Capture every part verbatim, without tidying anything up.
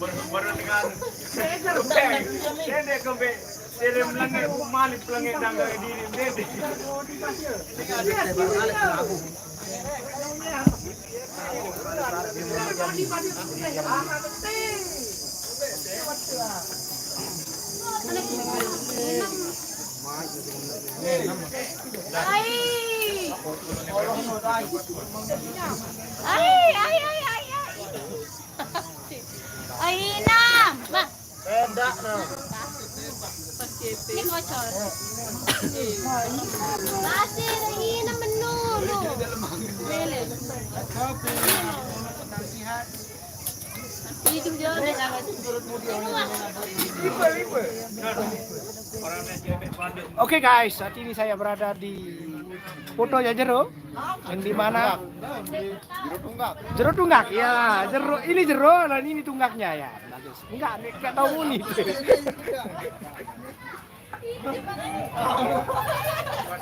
Baru, baru dengan pendek kembe, sering melengit, malik pelengit dan gaya diri pendek. Ai. Ai, ai, ai, ai, ai. Ai, nah. Bah. Enggak, nah. Ini kocor. Masih, ini menu, lu. Lele. Itu dia. Oke guys, saat ini saya berada di fotonya Jero, yang di mana? Jero Tunggak. Jero Tunggak, ya. Jero, ini Jero dan ini Tunggaknya, ya. Bagus. Enggak, enggak tahu nih.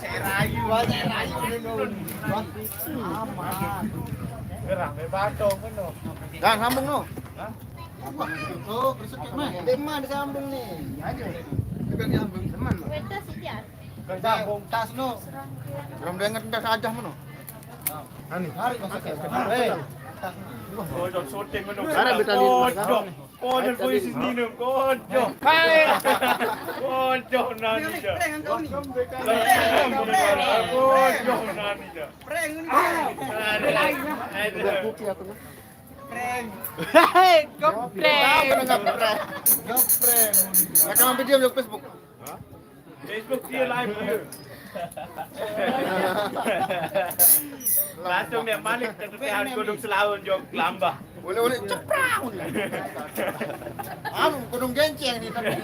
Saya rayu, saya rayu. Aman. Gerah, me bato, no. Dah, sambung, no. Hah? Apa? Oh, bersukit, mah. Dia mah disambung nih. Aja. Bukan nyambung, teman. Weta sih, ya. Bukan sambung. Tas, no. Belum dengar, tas aja, mano. Ani. Hari masuk ya. Eh. Kodok syuting, mano. Sekarang kita lihat. Kodok. Kodok, boy, sini, no. Kodok. Hai. Kodok, nani dah. Prank, kau ni. Kodok, nani dah. Prank, ni. Aduh. Aduh. Prank. Hei, geprek. Geprek. Rekaman video di Facebook. Facebook dia live dia. Langsung dia malik ke tepi hari kodong selaun jok lambah. Boleh-boleh ceprang. Am, kodong genceng ni tapi.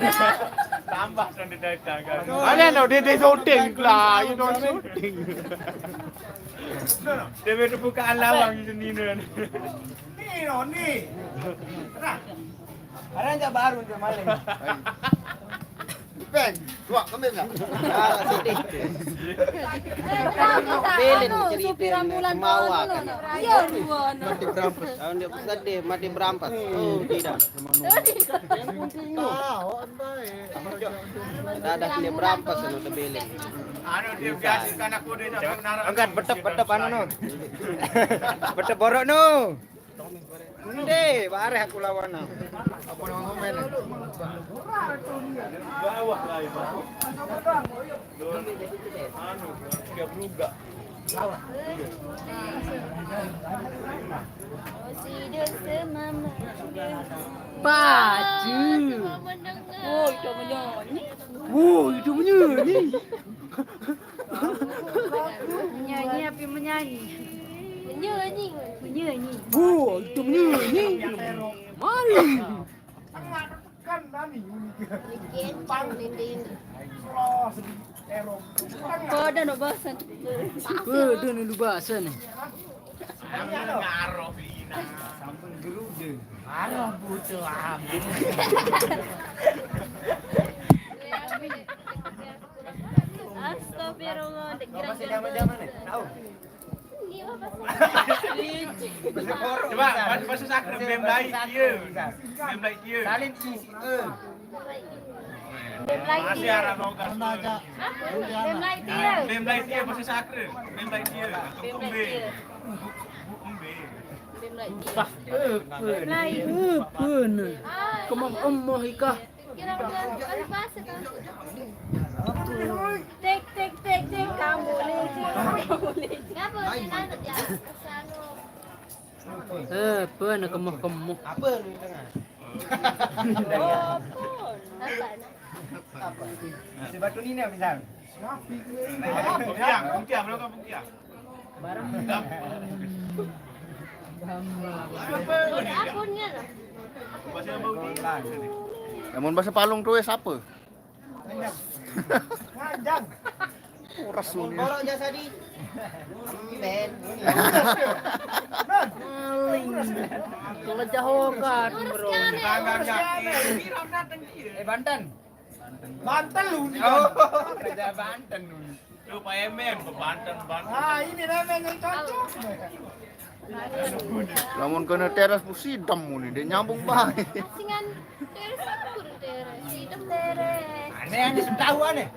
Tambah kan dia datang kan. Ada no dia dia syuting lah, you don't syuting. Dia buka lawang di sini kan. Ni, no, ni. Nah. Ada yang baru dia maling. Peng, dua kembali enggak? Ah, sedih. Belen cerita supir ambulan mau kan. Iya, dua. Mati berampas. Tahun dia sedih, mati berampas. Oh, tidak. Ada dia berampas sama tebelin. Anu dia biasa kan aku dia nak. Angkat betep betep anu no. Betep borok no. Nde, bareh aku lawan no. Apa nama komen? Bawah lah itu. Anu, dia berubah. Baju. Oh, itu menyanyi. Oh, itu menyanyi. Menyanyi apa menyanyi? Menyanyi. Menyanyi. Oh, itu menyanyi. Mari. Tengah tekan tadi. Kencang ini. Kau ada nak bahasan? Kau ada nak bahasan? Sampun gerudeng. Arah butuh amat. Astagfirullah, dek gerang-gerang. Tahu. Coba, bahasa Sakra, bem lai dia. Bem lai dia. Salin isi e. Bem lai dia. Masih arah nogas. Bem lai dia. Bem lai dia, bahasa Sakra. Bem lai dia. Bem lai dia. Bem lai dia. Bem lai. Kemang emoh ikah. Tek, tek, tek, tek, kamu lecet, kamu lecet. Eh, apa nak kemuh-kemuh? Apa ni tengah? Oh, apa? Apa? Si batu ni nak misal. Pungkiang, pungkiang, belum kan pungkiang. Akunnya lah. Namun bahasa Palung tu eh siapa? Panjang. Uras lu ni. Borok jasa di. Amben. Maling. Kalau jahokan, bro. Eh, Banten. Banten lu ni. Oh, kerja Banten lu ni. Lu Pak Emen, bebanten-banten. Ah, ini namanya yang cocok. Lamun kena teras pusidem muni, dia nyambung bae. Singan teras apa kudu teras? Sidem teras. Aneh, aneh, tahu aneh.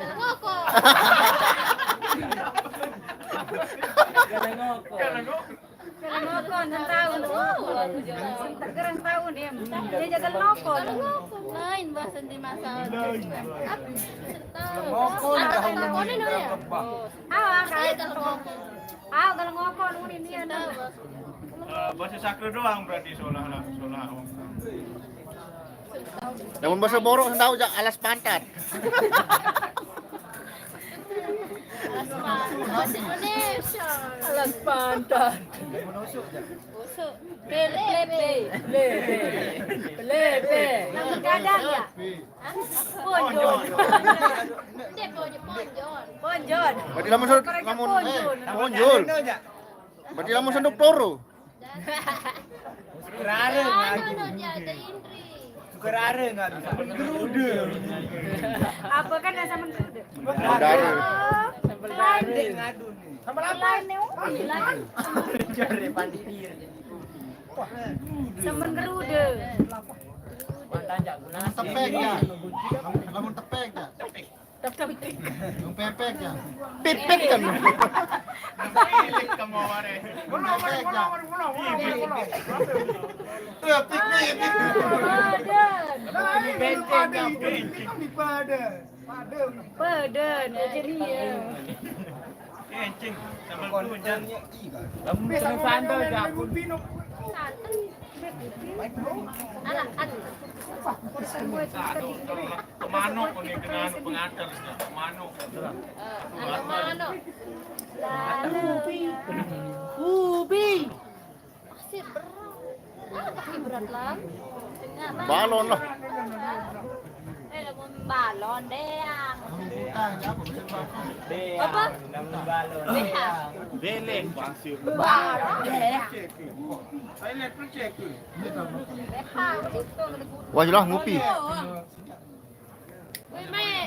Ngoko. Kalau ngoko. Kalau ngoko, enam tahun. Gerang tahun, em. Dia jaga ngoko. Lain bahasa di masa. Ngoko, ngoko. Awas, kalau ngoko. Awas, kalau ngoko, nungguin dia. Eh, bahasa Sakra doang berarti seolah-olah, seolah-olah. Namun bahasa Borok tahu jak alas pantat. Alas pantat. Bahasa Indonesia. Alas pantat. Usuk. Lebe. Lebe. Lebe. Namun kadang ya. Ponjon. Dia ponjon, ponjon. Ponjon. Berarti lamun sud-, lamun, eh, ponjon. Berarti lamun sendok toro. Rare ngadu. Suka rare ngadu. Gerude. Apa kan yang sama gerude? Rare. Rare ngadu nih. Sama apa nih? Cari pandir. Sama gerude. Tepek ya. Lamun tepek ya. Tepek. Yang pepek ya. Pipik kan. Pipik kamu aware. Pepek ya. Tuh, pipik. Badan. Ini kan di badan. Badan. Badan, ya, jadi ya. Kencing, sama hujan. Lamun kena sandal, jago. Anak, anak. Kemano kau ni kena anu pengantar, kemano. Eh, anak mano? Ubi. Ubi. Masih berat. Ah, tapi berat lah. Balon lah. Eh, lamun balon, deang. Deang. Apa? Namun balon. Deang. Belek, pasir. Balon, deang. Wah, jelas ngopi. Wih, Mek.